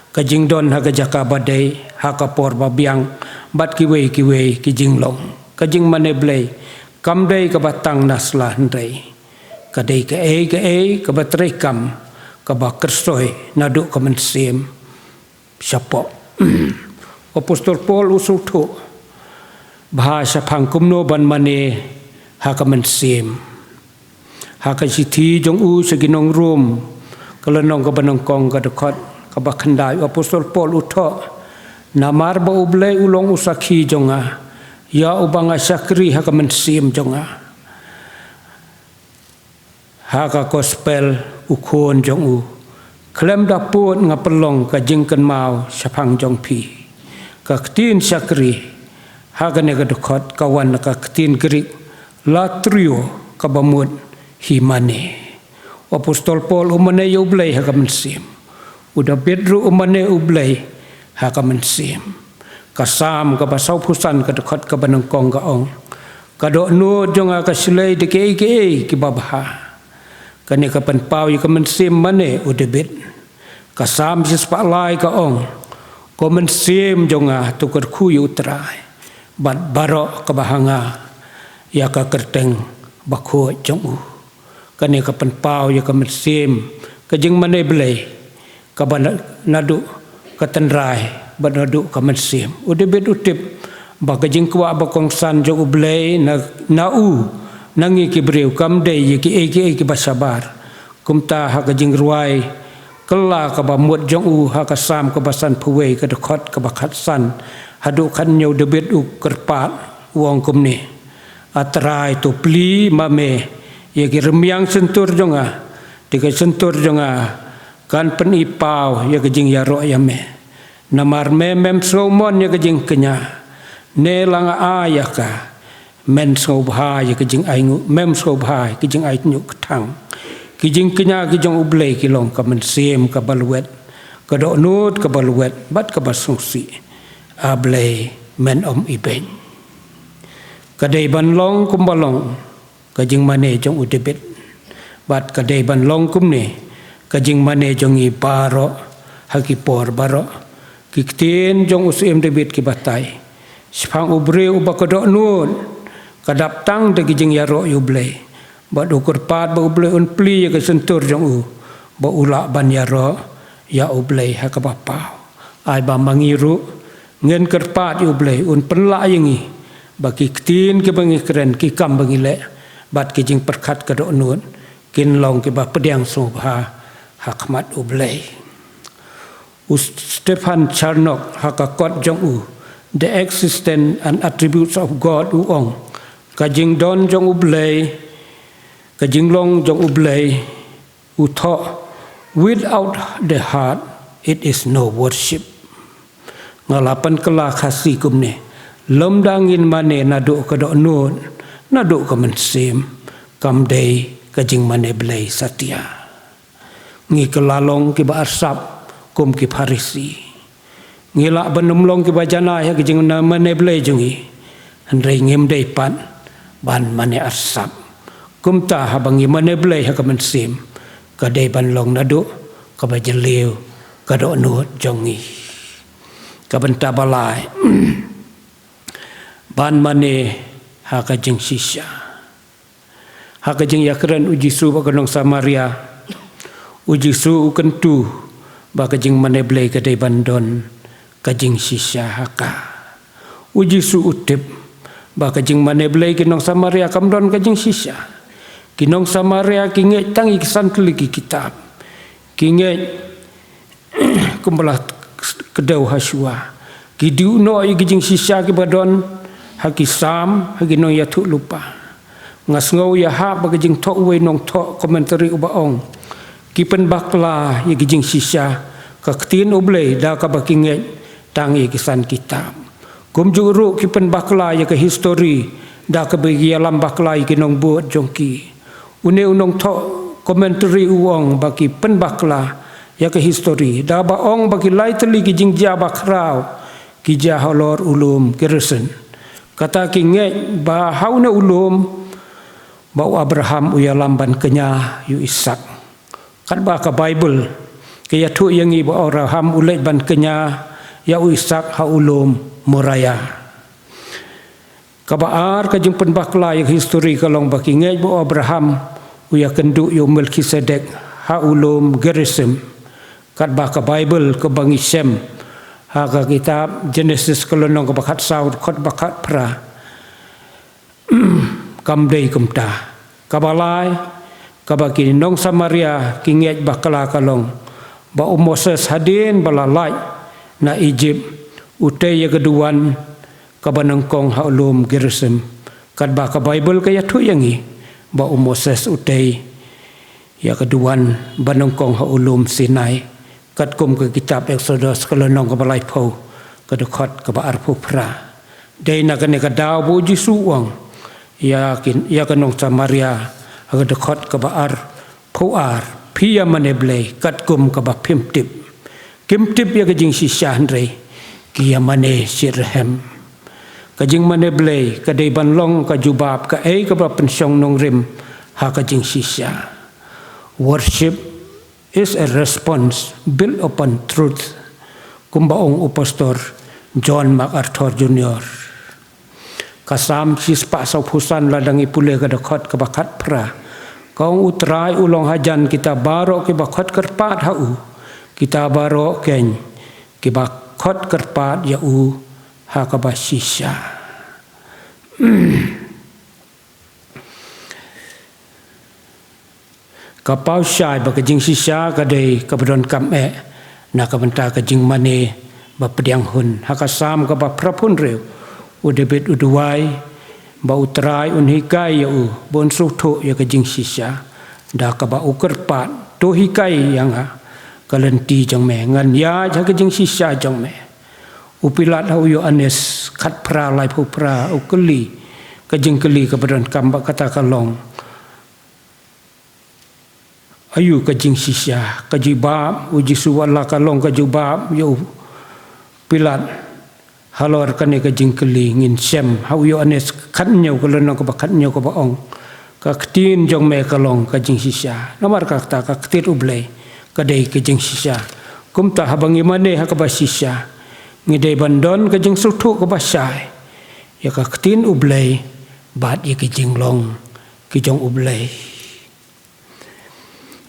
Ka jingdon ha ka jaka ba dei, ha ka por ba biang, bad kiwei kiwei ki jinglong. Ka jingmane Blei kam dei kaba tang na sla hynrei ka dei kaei kaei kaba treikam, kaba kyrsoi naduh ka mynsiem shapoh. Apostol Paul u sngewthuh bha shaphang kumno ban mane ha ka mynsiem. Ha ka shithi jong u sha ki nong Rom, ka lynnong kaba nyngkong, ka dkhot kaba khyndai, u Apostol Paul u thoh, namar ba U Blei u long u sakhi jong nga, ïa uba nga shakri ha ka mynsiem jong nga, ha ka gospel u Khun jong u. Khlem da pud nga pynlong ka jingkynmaw shaphang jong phi. Ka ktien shakri ha kane ka dkhot ka wan na ka ktien Grik latrio, kaba mut hi mane. U Apostol Paul u mane ïa U Blei ha ka mynsiem. U David ruh u mane U Blei ha ka mynsiem. Ka Salm kaba sawphew san, ka dkhot kaba nyngkong ka ong, ka dohnud jong nga ka shlei da kiei kiei kiba bha. Kane ka pynpaw ïa ka mynsiem mane u David. Ka Salm shispah lai ka ong, ko mynsiem jong nga, to kyrkhu ïa U Trai, bad baroh kaba ha nga, ïa ka kyrteng bakhuid jong u. Kane ka pynpaw ïa ka mynsiem, ka jingmane Blei, kaba na-, naduh ka tynrai bad naduh ka mynsiem. U David u tip ba ka jingkwah ba kongsan jong U Blei na, na u, na ngi ki briew, kam dei ïa kiei kiei kiba shabar. Kumta ha ka jingrwai kylla kaba mut jong u, ha ka Salm kaba sanphew wei, ka dkhot kaba khatsan haduh khathynñiew, David u kyrpad, u ong kumne: A Trai, to plie ma me ïa ki rmiang shyntur jong nga, te ka shyntur jong nga kan pyni paw ïa ka jingïaroh ïa me. Namar me mem sngewmon ïa ka jingkñia, ne la nga ai ïa ka, men sngewbha ïa ka jingainguh, mem sngewbha ïa ka jingainguh kthang. Ki jingkñia ki jong U Blei ki long ka mynsiem kaba lwet, ka dohnud kaba lwet bad kaba sngewsih. A Blei, men ym ibeiñ. Ka dei ban long kumba long ka jingmane jong u David, bad ka dei ban long kumne ka jingmane jong ngi baroh ha ki por baroh. Ki ktien jong u Syiem David ki batai shaphang u briew uba ka dohnud ka dap tang da ki jingïaroh ïa U Blei, bad u kyrpad ba U Blei un plie ïa ka shyntur jong u ba u lah ban ïaroh ïa U Blei ha kaba paw. Ai ba ma ngi ruh ngin kyrpad ïa U Blei un pynlah ïa ngi ba ki ktien kiba ngi kren, ki kam ba ngi leh bad ki jingpyrkhat ka dohnud kin long kiba pdiang sngewbha ha khmat U Blei. U Stephen Charnock ha ka kot jong u The Existence and Attributes of God u ong, ka jingdon jong U Blei, ka jinglong jong U Blei, u thoh, "Without the heart, it is no worship." Nga la pynkylla Khasi kumne, lymda ngin mane naduh ka dohnud, naduh ka mynsiem, kam dei ka jingmane Blei satia. Ngi kylla long kiba arsap kum ki Pharisi. Ngi lah ban ym long kiba janai ha ka jingmane Blei jong ngi. Hynrei ngim dei pat ban mane arsap. Kumta haba ngi mane Blei ha ka mynsiem, ka dei ban long naduh kaba jylliew ka dohnud jong ngi. Ka bynta ba lai, ban mane ha ka jingshisha. Ha ka jingïakren U Jisu bad ka nong Samaria, U Jisu u kyntu ba ka jingmane Blei ka dei ban don ka jingshisha ha ka. U Jisu u tip ba ka jingmane Blei ki nong Samaria kam don ka jingshisha. Ki nong Samaria ki ngeit tang ïa ki san tylli ki kitab. Ki ngeit kumba la kdew ha shuwa. Ki duh noh ïa ki jingshisha kiba don ha ki Salm, ha ki nongïathuhlypa. Nga sngew ïa ha ba ka jingthoh uwei nongthoh commentary uba ong, ki pynbakla ïa ki jingshisha ka ktien U Blei da kaba ki ngeit tang ïa ki san kitab. Kumjuh ruh ki pynbakla ïa ka history da kaba ki ïalam bakla ïa ki nongbud jong ki. Une u nongthoh commentary u ong ba ki pynbakla ïa ka history da ba ong ba ki lai tylli ki jingjia bakhraw ki jia halor u lum Gerizim. Kata ki ngeit ba ha une u lum ba u Abraham u ïalam ban kñia ïa u Isaak. Katba ka Baibl ka ïathuh ïa ngi ba u Abraham u leit ban kñia ïa u Isaak ha u lum Moria. Kaba ar ka jingpynbakla ïa ka history ka long ba ki ngeit ba u Abraham u ïakynduh ïa u Melkisedek ha u lum Gerizim. Katba ka Baibl kaba ngi shem ha ka kitab Genesis ka lynnong kaba khatsaw, dkhot ba khatphra, kam dei kumta. Kaba lai, kaba ki nong Samaria ki ngeit bakla ka long ba u Moses hadien ba la lait na Ijipt u tei ïa ka duwan kaba nyngkong ha u lum Gerizim. Katba ka Baibl ka ïathuh ïa ngi ba u Moses u tei ïa ka duwan ba nyngkong ha u lum Sinai, katkum ka kitab Eksodos ka lynnong kaba laiphew, ka dkhot kaba arphew phra. Dei na kane ka daw ba U Jisu u ong ïa ki, ïa ka nong Samaria ha ka dkhot kaba arphew ar, phi ïa mane Blei katkum kaba phim tip. Kim tip ïa ka jingshisha hynrei ki ïa mane shitrhem. Ka jingmane Blei ka dei ban long ka jubab kaei kaba pynshong nongrim ha ka jingshisha. Worship is a response built upon truth, kumba ong u Pastor John MacArthur Junior. Ka Salm shispah sawphew san, lada ngi pule ka dkhot kaba khatphra, ka ong, U Trai u long hajan kita baroh kiba khot kyrpad ha u, kita baroh kein kiba khot kyrpad ïa u ha kaba shisha. Ka paw shai ba ka jingshisha ka dei kaba donkam eh na ka bynta ka jingmane ba pdiang hun. Ha ka Salm kaba phra phew hynriew, u David u duwai ba U Trai un hikai ïa u ba un sngewthuh ïa ka jingshisha da kaba u kyrpad, To hikai ïa nga ka lynti jong me, ngan ïaid ha ka jingshisha jong me. U Pilat ha u Ïoannis khatphra laiphew phra u kylli ka jingkylli kaba donkam, ba kata ka long, aïu ka jingshisha? Ka jubab, U Jisu wat la ka long ka jubab ïa u Pilat halor kane ka jingkylli. Ngin shem ha u Ïoannis khathynñiew ka lynnong kaba khathynñiew kaba ong, Ka ktien jong me ka long ka jingshisha. Namar kata ka ktien U Blei ka dei ka jingshisha. Kumta haba ngi mane ha kaba shisha, ngi dei ban don ka jingsngewthuh kaba shai ïa ka ktien U Blei bad ïa ki jinglong ki jong U Blei.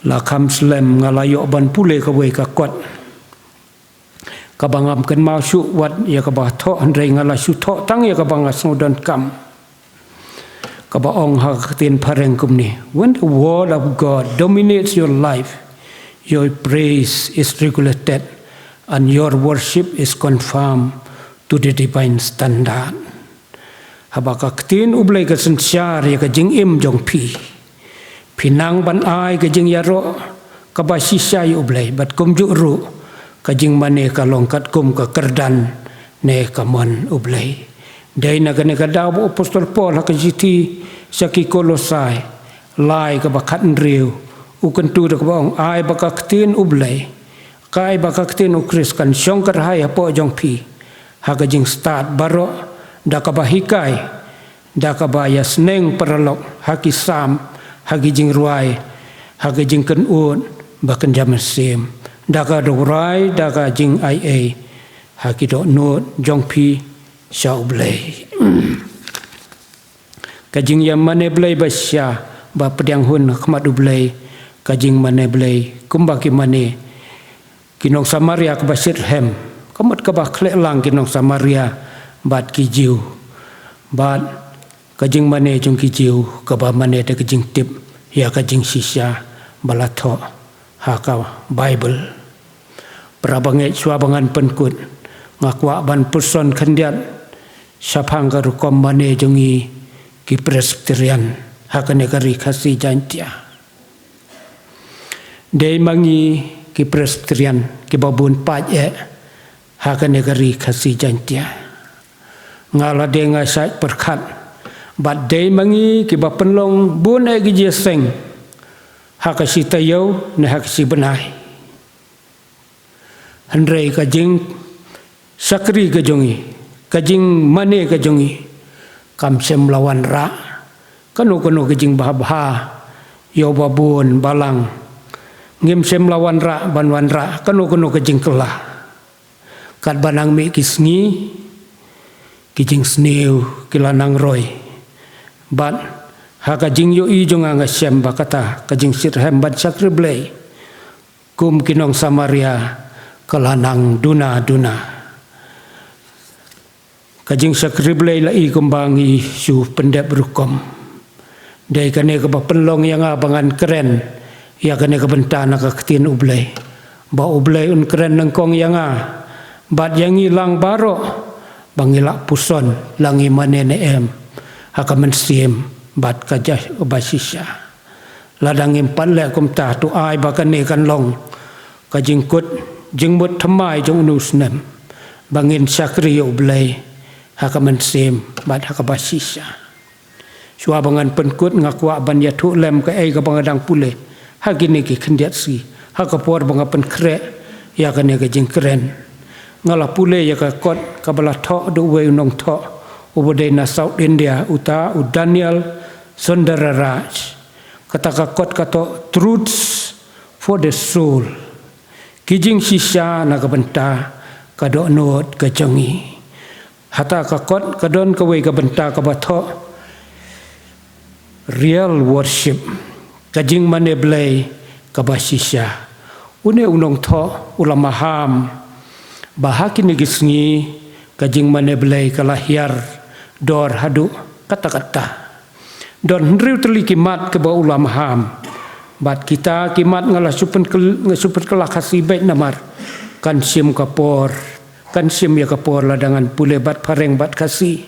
La kham slem nga la ïoh ban pule kawei ka kot kaba ngam kynmaw shuh wat ïa kaba thoh, hynrei nga la shu thoh tang ïa kaba nga sngew donkam, kaba ong ha ka ktien phareng kumne: When the word of God dominates your life, your praise is regulated and your worship is conformed to the divine standard. Haba ka ktien U Blei ka synshar ïa ka jingim jong phi, phi nang ban ai ka jingïaroh kaba shisha ïa U Blei, bad kumjuh ruh ka jingmane ka long katkum ka kyrdan ne ka mon U Blei. Dei na kane ka daw ba u Apostol Paul ha ka shithi sha ki Kolosai lai kaba khathynriew u kyntu da kaba ong: Ai ba ka ktien U Blei, ai ba ka ktien U Khrist kan shong kyrhai hapoh jong phi ha ka jingstad baroh, da kaba hikai, da kaba ïasneng paralok ha ki Salm, ha ki jingrwai, ha ki jingkynnoh ba kynja mynsiem, da ka duwrai, da ka jingaiei, ha ki dohnud jong phi sha U Blei. Ka jingïamane Blei ba shisha ba pdiang hun ha khmat U Blei, ka jingmane Blei kumba ki mane ki nong Samaria kaba shitrhem, ka mut kaba khleh lang ki nong Samaria bad ki Jiw, bad ka jingmane jong ki Jiw kaba mane da ka jingtip ïa ka jingshisha ba la thoh ha ka Baibl. Para bangeit, shuwa ba ngan pynkut, nga kwah ban puson khyndiat shaphang ka rukom mane jong ngi ki Presbyterian ha kane ka ri Khasi Jaiñtia. Dei ma ngi ki Presbyterian kiba bun paid eh ha kane ka ri Khasi Jaiñtia. Nga lade nga shait pyrkhat, bad dei ma ngi kiba pynlong bun eh ki jingïaseng ha ka shi taïew ne ha ka shi bnai. Hynrei ka jingshakri ka jong ngi, ka jingmane ka jong ngi, kam shym la wanrah kano kano ka jingbha bha ïa uba bun balang. Ngim shym la wanrah ban wanrah kano kano ka jingkylla. Katba nang mih ki sngi, ki jingsniew ki la nang roi. Bad ha ka jingïohi jong nga, nga shem ba kata ka jingshitrhem ban shakri Blei kum ki nong Samaria ka la nang duna duna. Ka jingshakri Blei la i kumba ngi shu pyndep rukom. Dei kane kaba pynlong ïa nga ba ngan kren ïa kane ka bynta na ka ktien U Blei, ba U Blei un kren nyngkong ïa nga, bad ïa ngi lang baroh, ba ngi lah puson la ngi mane ne em ha ka mynsiem bad ka ja-, ba shisha. Lada ngim pat leh kumta, to ai ba kane kan long ka jingkut jingmut thymmai jong une u snem, ba ngin shakri ïa U Blei ha ka mynsiem bad ha kaba shisha. Shuwa ba ngan pynkut, nga kwah ban ïathuh lem kaei kaba nga dang pule ha kine ki khyndiat sngi, ha ka por ba nga pynkhreh ïa kane ka jingkren. Nga la pule ïa ka kot kaba la thoh da uwei u nongthoh uba dei na South India, uta u Daniel Sundararaj. Kata ka kot ka thoh Truths for the Soul, ki jingshisha na ka bynta ka dohnud ka jong ngi. Hata ka kot ka don kawei ka bynta kaba thoh Real Worship, ka jingmane Blei kaba shisha. Une u nongthoh u la maham ba ha kine ki sngi ka jingmane Blei ka la hiar dor haduh katta katta. Don hynriew tylli ki mat kiba u la maham. Bad kita ki mat nga la shu pynkyl-, nga shu pynkylla Khasi beit namar kan shim ka por, kan shim ïa ka por lada ngan pule bad phareng bad Khasi.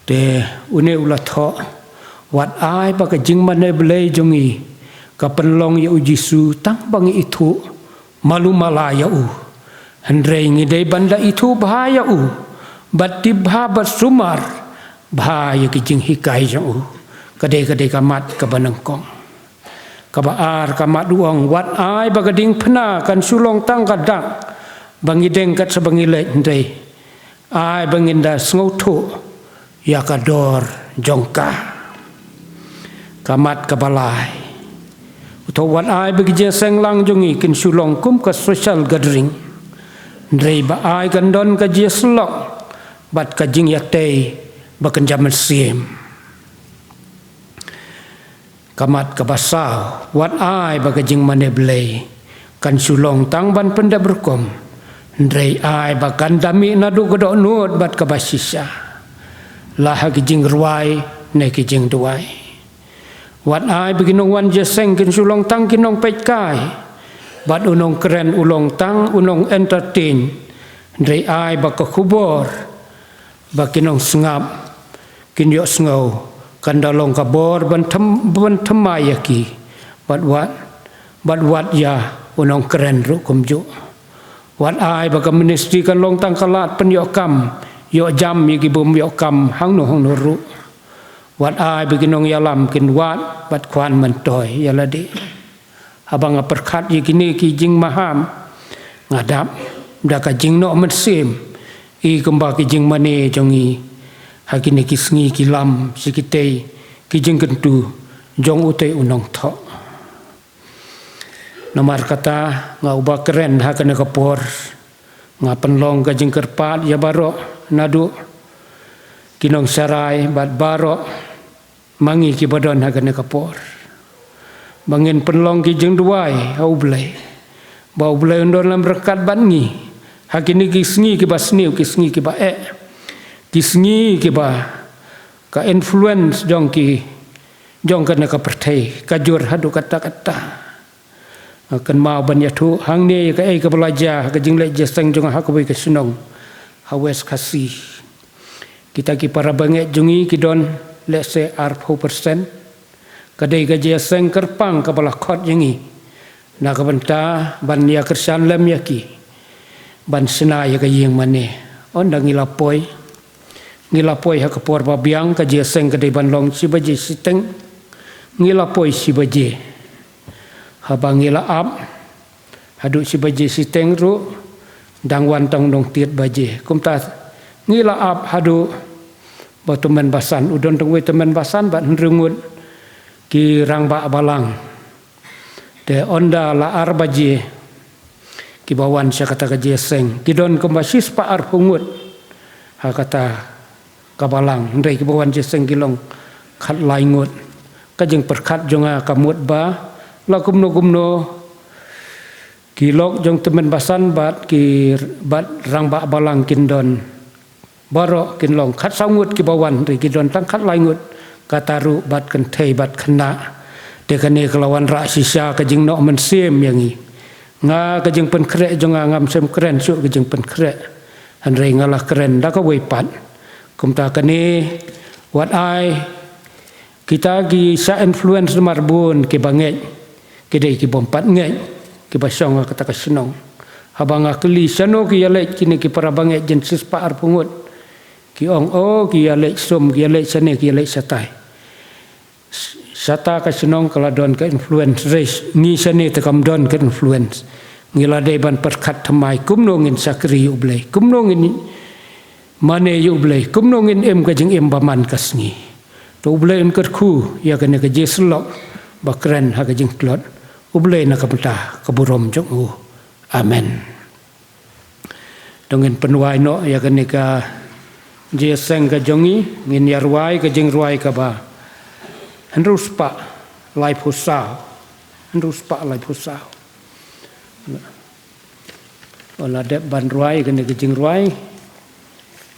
Te une u la thoh, wat ai ba ka jingmane Blei jong ngi ka pynlong ïa u Jisu tang ba ngi ithuh malu mala ïa u. Hynrei ngi dei ban da ithuh bha ïa u, bad tip bha bad sumar bha ïa ki jinghikai jong u. Ka dei, ka dei ka mat kaba nyngkong. Kaba ar, ka mat u ong, wat ai ba ka diengphna kan shu long tang ka dak ba ngi deng kat sa ba ngi leit, hynrei ai ba ngin da sngewthuh ïa ka dor jong ka. Ka mat kaba lai, u thoh, wat ai ba ki jingïaseng lang jong ngi kin shu long kum ka social gathering, hynrei ba ai kan don ka jingïasyllok bad ka jingïatei ba kynja mynsiem. Ka mat kaba saw, wat ai ba ka jingmane Blei kan shu long tang ban pyndep rukom, hynrei ai ba kan da mih naduh ka dohnud bad kaba shisha, la ha ki jingrwai ne ki jingduwai. Wat ai ba ki nongwan jingïaseng kin shu long tang ki nongpeitkai, bad u nongkren u long tang u nong-entertain, hynrei ai ba ka khubor ba ki nongsngap kin ïohsngew kan da long ka bor ban them-, ban thymmai ïa ki, bad wat, bad wat ïa u nongkren ruh kumjuh. Wat ai ba ka ministry kan long tang ka lad pynïoh kam, ïoh jam ïa ki bym ïoh kam hangno hangno ruh. Wat ai ba ki nongïalam kin wad bad kwah myntoi ïa lade. Haba nga pyrkhat ïa kine ki jingmaham, nga dap da ka jingnoh mynsiem ïa kumba ki jingmane jong ngi ha kine ki sngi ki lam shi kitei ki jingkyntu jong utei u nongthoh. Namar kata nga uba kren ha kane ka por, nga pynlong ka jingkyrpad ïa baroh naduh ki nongsharai bad baroh ma ngi kiba don ha kane ka por, ba ngin pynlong ki jingduwai ha U Blei, ba U Blei un don lem ryngkat bad ngi ha kine ki sngi kiba sniew, ki sngi kiba eh, ki sngi kiba ka influence jong ki, jong kane ka pyrthei ka jur haduh katta katta. Nga kynmaw ban ïathuh hangne ïa kaei kaba la jia ha ka jingleit jingïaseng jong nga ha kawei ka shnong ha West Khasi. Kita ki para bangeit jong ngi ki don lehse arphew percent. Ka dei ka jingïaseng kyrpang kaba la khot ïa ngi na ka bynta ban ïakyrshan lem ïa ki ban shna ïa ka ïing mane. Ynda ngi la poi, ngi la poi ha ka por ba biang, ka jingïaseng ka dei ban long shi baje shiteng. Ngi la poi shi baje. Haba ngi la ap haduh shi baje shiteng ruh, dang wan tang nongtied baje. Kumta ngi la ap haduh ba tymmen basan, u don tang wei tymmen basan bad hynriew ngut ki rangbah balang. Te ynda la ar baje kiba wan sha kata ka jingïaseng, ki don kumba shispah arphew ngut ha kata ka balang, hynrei kiba wan jingïaseng ki long khatlai ngut. Ka jingpyrkhat jong nga ka mut ba la kumno kumno ki lok jong tymmen basan bad ki, bad rangbah balang kin don, baroh kin long khatsaw ngut kiba wan, hynrei ki don tang khatlai ngut, kata ruh bad kynthei bad khynnah. Te kane ka la wanrah shisha ka jingnoh mynsiem ïa ngi. Nga ka jingpynkhreh jong nga ngam shym kren shuh ka jingpynkhreh, hynrei nga la kren da kawei pat. Kumta kane, wat ai kita ki shah influence namar bun kiba ngeit ki dei ki bym pat ngeit kiba shong ha kata ka shnong. Haba nga kylli shano ki ïaleit kine ki para bangeit jin shispah arphew ngut, ki ong, oh, ki ïaleit sum, ki ïaleit shane, ki ïaleit shatai. Shata ka shnong ka la don ka influence, hynrei ngi shane te kam don ka influence. Ngi la dei ban pyrkhat thymmai kumno ngin shakri ïa U Blei, kumno ngin mane ïa U Blei, kumno ngin im ka jingim ba man ka sngi. To U Blei un kyrkhu ïa kane ka jingïasyllok ba kren ha ka jingtlot U Blei na ka bynta ka burom jong u. Amen. To ngin pynwai noh ïa kane ka jingïaseng ka jong ngi, ngin ïa rwai ka jingrwai kaba hynriew spah laiphew saw. Hynriew spah laiphew saw. Wat la dep ban rwai kane ka jingrwai,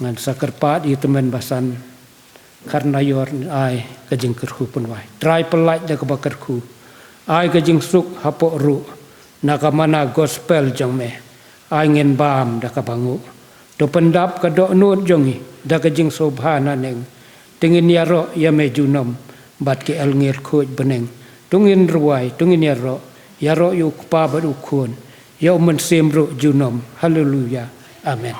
ngan sa kyrpad ïa tymmen basan Kharnaior, ai ka jingkyrkhu pynwai. Trai pyllait da kaba kyrkhu, ai ka jingsuk hapoh ruh na ka mana gospel jong me. Ai ngin bam da kaba nguh. To pyndap ka dohnud jong ngi da ka jingsngewbha naneng. To ngin ïaroh ïa me junom bad ki elngel khuid bneng. To ngin rwai, to ngin ïaroh, ïaroh ïa U Kpa bad U Khun, ïa U Mynsiem ruh junom. Haleluya. Amen.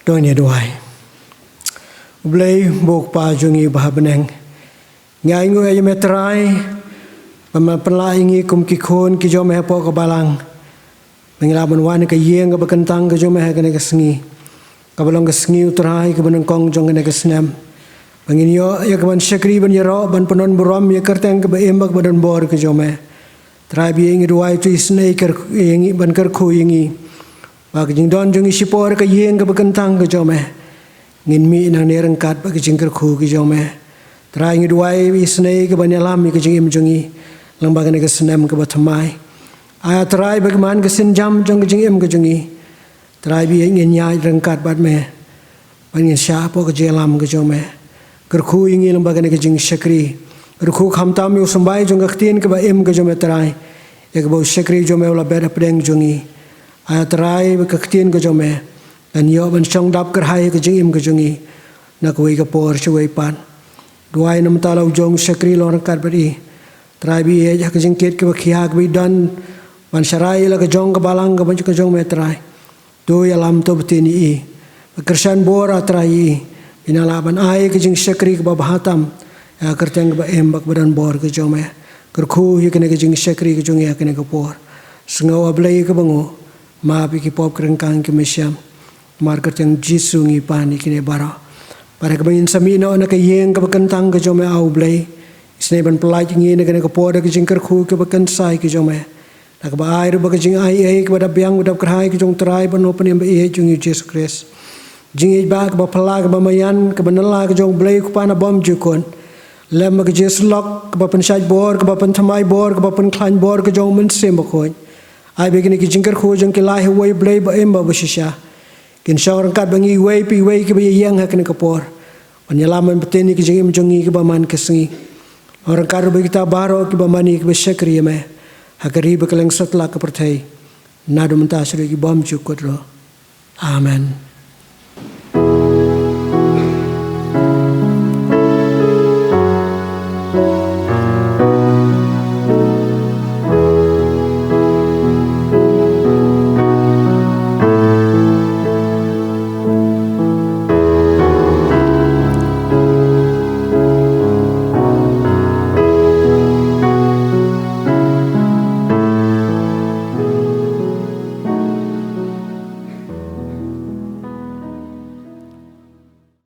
To ngin ïa duwai. U Blei, u Kpa jong ngi uba ha bneng, ngi ainguh ïa me Trai, ba me pynlah ïa ngi kum ki khun ki jong me hapoh ka balang, ba ngin lah ban wan ha ka ïing kaba kyntang ka jong me ha kane ka sngi, kaba long ka sngi, u Trai, kaba nyngkong jong kane ka snem, ba ngin ïoh ïa ka ban shakri, ban ïaroh, ban pyndonburom ïa ka kyrteng kaba im bad kaba donbor ka jong me. Trai, ba ngi duwai, to isynei kyrkhu ïa ngi, ban kyrkhu ïa ngi, ba ka jingdon jong ngi shipor ha ka ïing kaba kyntang ka jong me, ngin mih nangne ryngkat bad ka jingkyrkhu ka jong me. Trai, ngi duwai, isynei ka ban ïalam ïa ka jingim jong ngi lyngba kane ka snem kaba thymmai. Ai, Trai, ba ka man ka sienjam jong ka jingim ka jong ngi, Trai, ba ngin ïaid ryngkat bad me, ba ngin shah hapoh ka jingïalam ka jong me. Kyrkhu ïa ngi lyngba kane ka jingshakri. Kyrkhu khamtam ïa u symbai jong ka ktien kaba im ka jong me Trai, ïa kaba u shakri jong me u la bet hapdeng jong ngi. Ai, Trai, ba ka ktien ka jong me kan ïoh ban shong dap kyrhai ha ka jingim ka jong ngi, na kawei ka por sha kawei pat. Duwai, namar ba la u jong u shakri long ryngkat bad i, Trai, ba i ïaid ha ka jingkit kaba khia kaba i don, ban sharai ïa la ka jong ka balang kaba ka jong me Trai. To ïalam, to btin ïa i, ba kyrshan bor, A Trai, ïa i, ba i nang lah ban ai ka jingshakri kaba bha tam ïa ka kyrteng kaba im bad kaba donbor ka jong me. Kyrkhu ïa kane ka jingshakri ka jong ngi ha kane ka por. Sngew, A Blei kaba nguh, map ïa ki pop ki ryngkang ki mynsiem. Namar ka kyrteng Jisu ngi pan ïa kine baroh. Bad ha kaba ngin sa mih noh na ka ïing kaba kyntang ka jong me, A U Blei, isynei ban pyllait ïa ngi na kane ka por da ka jingkyrkhu kaba kynsai ka jong me, da kaba ai ruh ba ka jingaiei kaba dap biang, kaba dap kyrhai ka jong u Trai bad u Nongpynim ba ïeit jong ngi, U Jisu Khrist, jingïeit ba kaba phylla, kaba maïan, kaba nylla ka jong U Blei U Kpa na bymjukut, lem bad ka jingïasyllok kaba pynshait bor, kaba pynthymmai bor, kaba pynkhlaiñ bor ka jong U Mynsiem Bakhuid, ai ba kine ki jingkyrkhu jong ki lai ha uwei U Blei ba im bad ba shisha kin shong ryngkat bad ngi iwei pa iwei kiba ïeng ha kane ka por, ban ïalam, ban btin ïa ka jingim jong ngi kaba man ka sngi. Long ryngkat ruh bad kita baroh kiba mane, kiba shakri ïa me ha ka ri bad kylleng satlak ka pyrthei, naduh mynta shaduh ki bymjukut ruh. Amen.